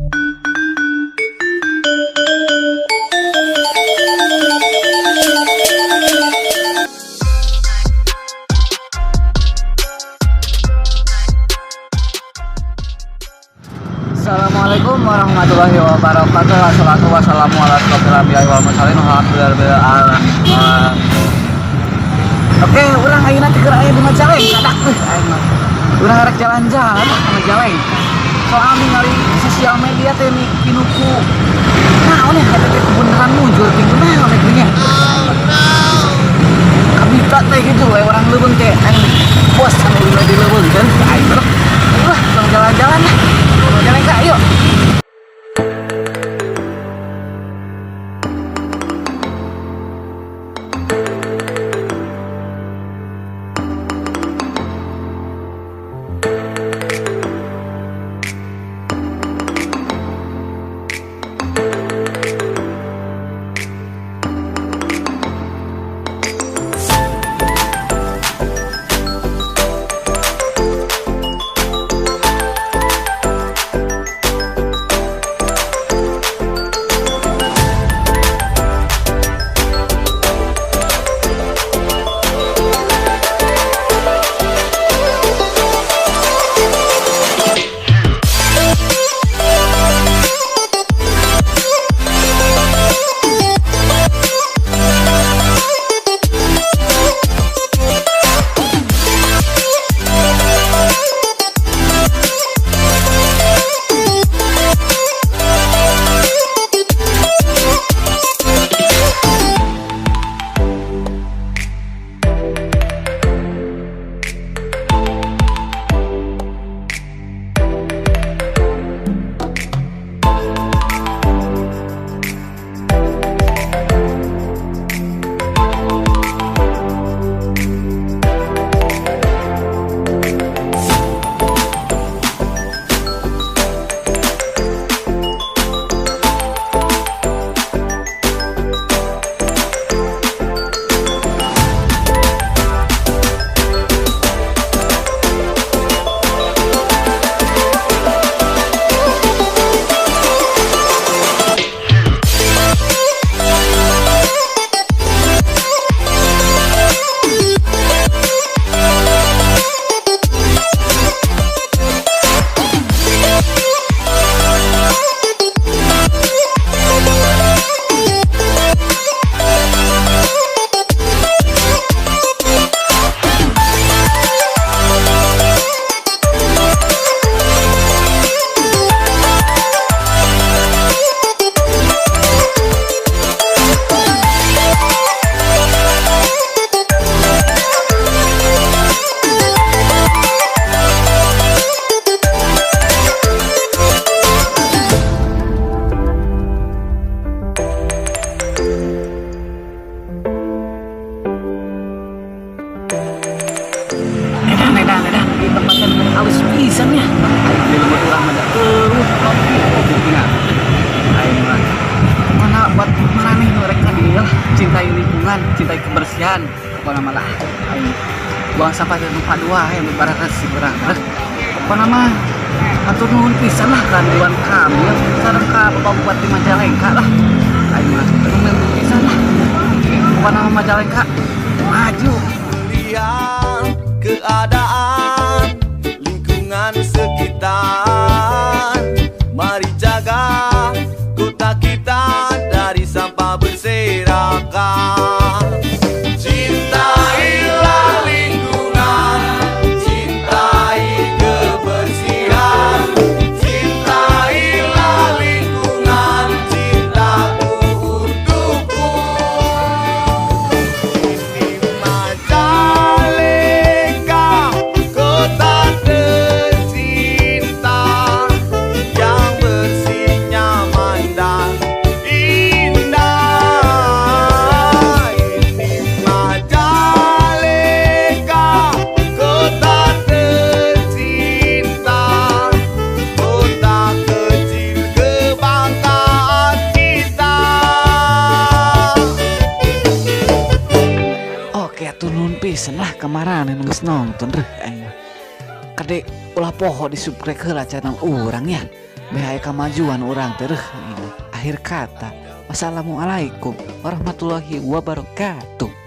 Assalamualaikum warahmatullahi wabarakatuh. Wassalatu wassalamu ala asyrofil anbiya'i wal mursalin. Alhamdulillahirabbil alamin. Oke, urang ayeuna teh keur aya di Majalengka dak euy aing mah. Urang arek jalan-jalan ka Majalengka. Soal ningali sosial media teh nih pinuku naon ya eta teh kebeneran mujur gitu naon eta nya. Kabita teh gitu we urang leuweung teh aing bosan ulah di leuweung kan aing mah. Ayo lah, urang jalan-jalan lah. Majalengka ayo. Edan edan edan di tempatnya halus pisan ya. Aing di lembut urang mah eueuh buktina. Aing mah mana buat maraneh nu rek ka dieu lah, cintai lingkungan, cintai kebersihan. Pokona mah lah aing buang sampah di tempat dua yang barares urang. Pokona mah hatur nuhun pisan lah ka Ridwan Kamil sareng ka Bapak Bupati Majalengka lah. Aing mah nuhun pisan lah. Pokona mah Majalengka maju. Lihat keadaan lingkungan sekitar. Mari jaga kota kita dari sampah berserakan. Cintailah lingkungan, cintai kebersihan. Cintailah lingkungan, cintaku untukmu. Ini Majalengka, kota tercinta yang bersih, nyaman dan indah. Ini Majalengka, kota tercinta, kota kecil kebanggaan kita. Oke, atuh nuhun pisan lah kemarin nu geus nonton reuh aing mah. Kade ulah poho di subscribe heula channel urang ya. Beh aya kamajuan urang teh reuh. Akhir kata, wassalamualaikum warahmatullahi wabarakatuh.